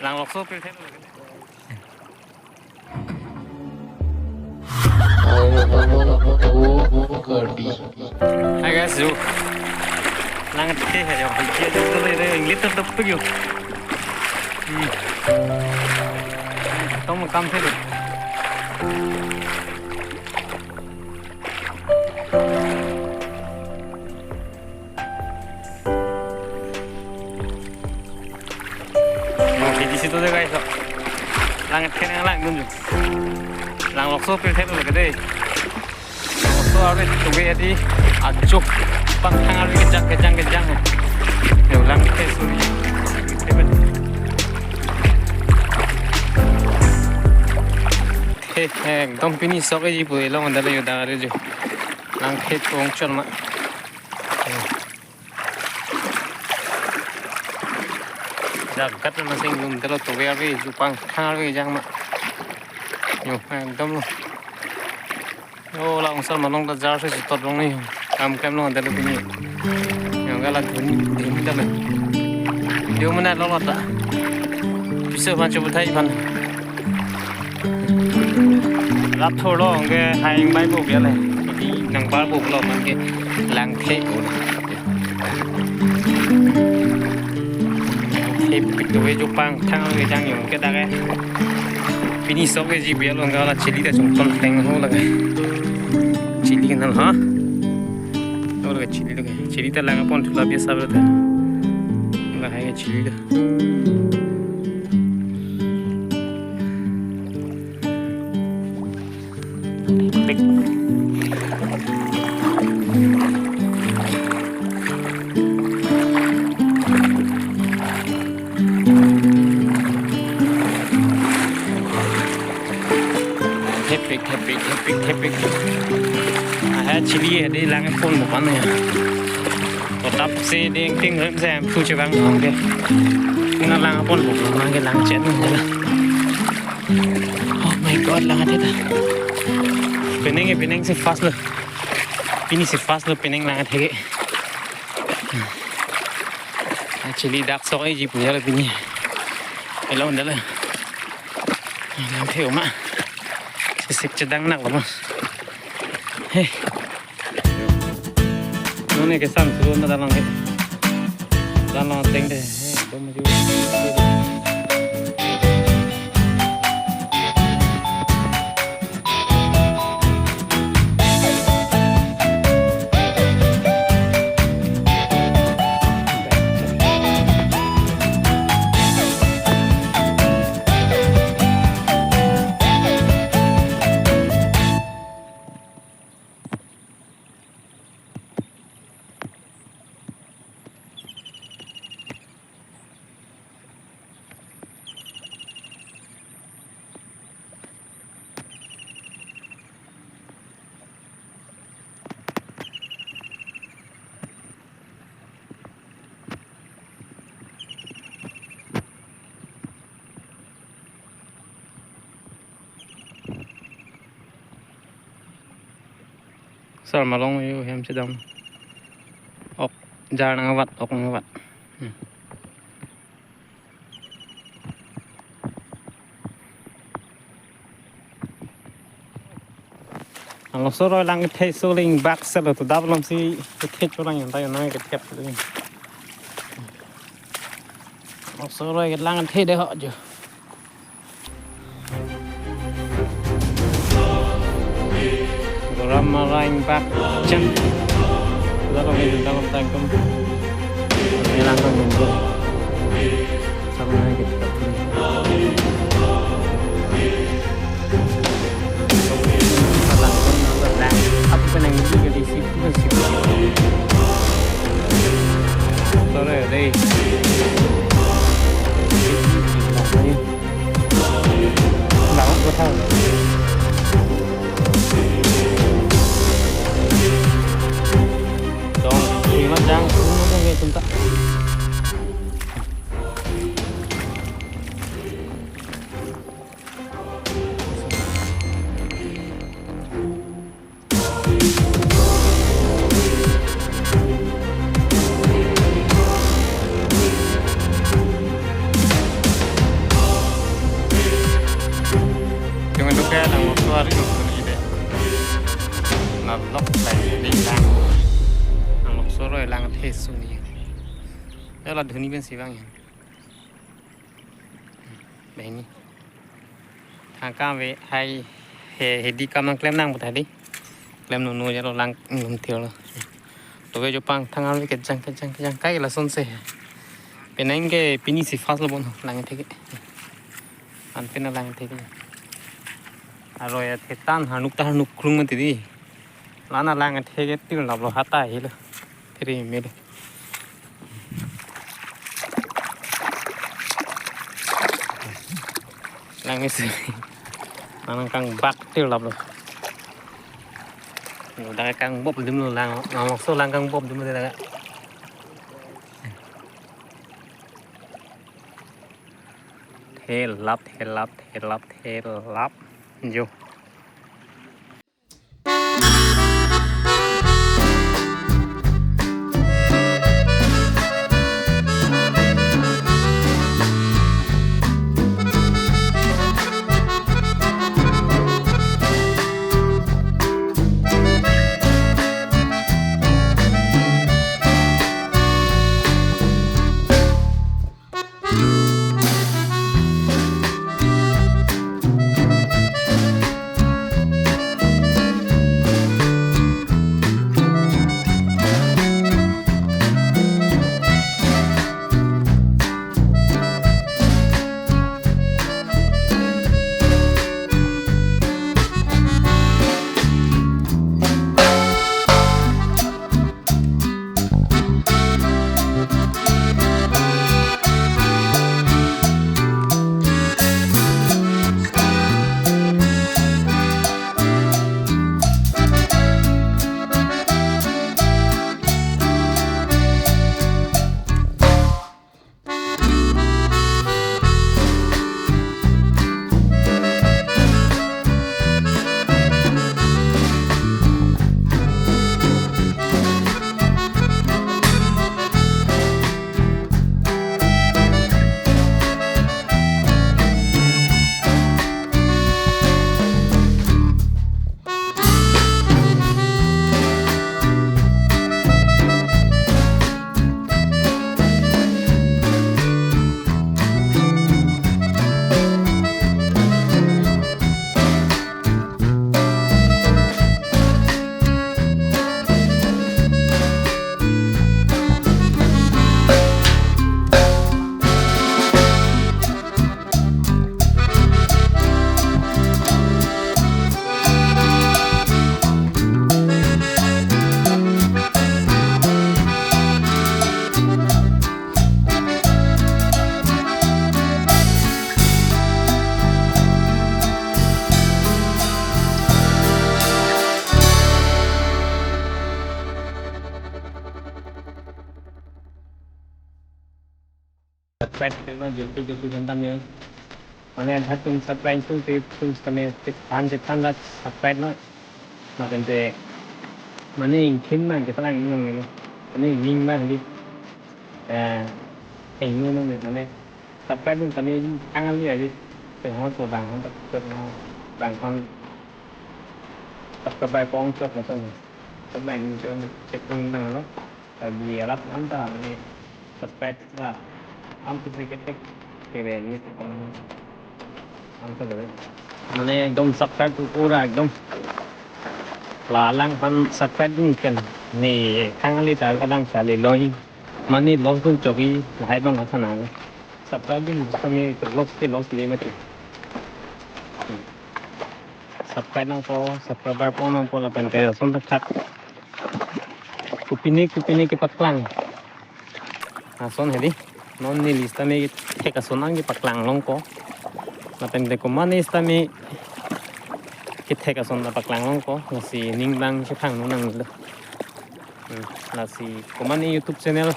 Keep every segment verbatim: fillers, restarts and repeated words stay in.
Langlokso pirthe. Hi guys, jo. Langthe hai jo. Dia jo to le English to to yo. Hmm. Tom kam the. Mo P D C to de guys. Langthe nang langdun jo. Langlokso pirthe lo ke de. Langlokso arve tove adi ajo pangthang arve kejang kejang kejang. Yo langthe suri. He, ekdom pini sok eji pu elong anda le yo dang arve jo. Langthe pong chon ma. Jagat masing lum telo tove arve, jupang thang arve jang ma. Yo, ekdom lo. Yo, la ongsar malong ta jar se sutot long ni. Kam klem long telo pini. Yo, gala dhun, dhun telo. Yo, mana lo lo ta. Bisa pancho buthai pan. Rat thor lo ke hai bai bo ke le. Di nang bar bo lo man ke langthe bo. Langthe pik tove jupang thang ke jang yo ke dak ke. Pini sok eji bial lo gala chili ta chong chon teng ho la ke. Chili kenal ha. Lo ke chili lo ke. Chili ta lang pon thula biasa berta. Lahai ke chili ta. Thepik, thepik, thepik, thepik. Ah, chili ya, di lang phone mo kan ya. Totap si ding ting rem se em thu chevang thong ke. Ina lang phone mo kan ke lang chen mo la. Oh my God, lang athe ta. Penang ke penang si fast lo. Pini si fast lo penang lang athe ke. Actually dak sok eji punya lo pini. Hello, anda la. Lang the ma. Sisik chedang nak lo ma. He. Nune ke sang sulu na dalang he. Dalang teng de. He, bom ju. Sar malong yo hem chedam. Ok, jar nang avat, ok nang avat. Hmm. Alo soroi lang the so ling bak selo to dab lom si the chorang yang tayo nang ke thep to. Alo soroi ke lang the de ho jo. Goram marang bak chan. Lalu ini dalam tangkum. Ini langkah nunggu. Sama lagi. Langkah nunggu. Apa pun yang itu jadi situ kan situ. Sorry, deh. Langkah nunggu. Dong, lima jang, lima jang ya, cinta. Tola dhuni pensi vang ya. Banghini. Thangkam ave, hai, he, hedi kam nangklem nang pu ta hedi. Klem nono jalo lang, mm, thilo. Tobe jo pangthang ave kejang, kejang, kejang. Kai lasonsi. Penang ke pinisi fast lo bon, lang thek. Anpin lang thek. Aroi athe tan hanuk ta hanuk krung mati di. Lana lang thek tirlaplo, hata helo. Tiri melo. Lang isi. Lang kangbak tirlaplo. Udah kangbop adim lo lang. Lang so lang kangbop adim lo dak. Thelap, thelap, thelap, thelap. Jo. Subscribe kena joki joki jantan ya. Mane adha tum subscribe tum tip tum kami tip han tip han rat subscribe na. Makan te mane ingkin man kita lang inong ini. Mane ning man di. Eh, eh, ini nong mane subscribe tum kami ini tangan dia di. Tengok tu bang han tak tu bang han tak kebai kong tu macam ni. Kebai ni tu cek tung nang lo. Abi alat anta ni subscribe la. Am tu sedikit tek kere ni tu anta deh. Mane ekdom subscribe tu pura ekdom. La lang pan subscribe dun kan. Ni kang ali ta kadang kali loi. Mane loss dun choki lahai bang asana. Subscribe dun kami tu loss ke loss le mati. Subscribe nangpo, subscriber po nangpo lapen ke son tak tak. Kopine kopine kepaklang ason hedi. Non neli sitame kethek ason nangkepaklang longpo. Lapen te komane sitame kethek ason ta paklang longpo. Lasi ning bang chephang nang lo. Hmm, lasi komane YouTube channel,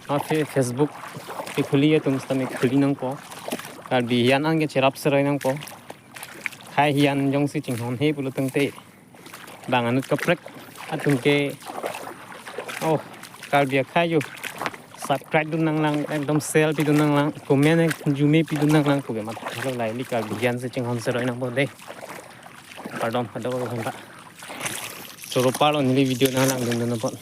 ah, Fe-, Facebook kekhuli atum sitame khuli nangpo. Karbi hiyan an ke cherap seroi nangpo. Khei hiyan jongsi chinghon he pulo tangte bang anut kaprek atum ke, oh, Karbi akhei yo subscribe dun nanglang, ekdom share pidun nanglang, comment jume pidun nanglang pu ke mat. Halo laili Karbi hiyan si chinghon seroi nangpo deh. Kardom, hado ko hanta. Choro parlo neli video nanglang dun dun apot.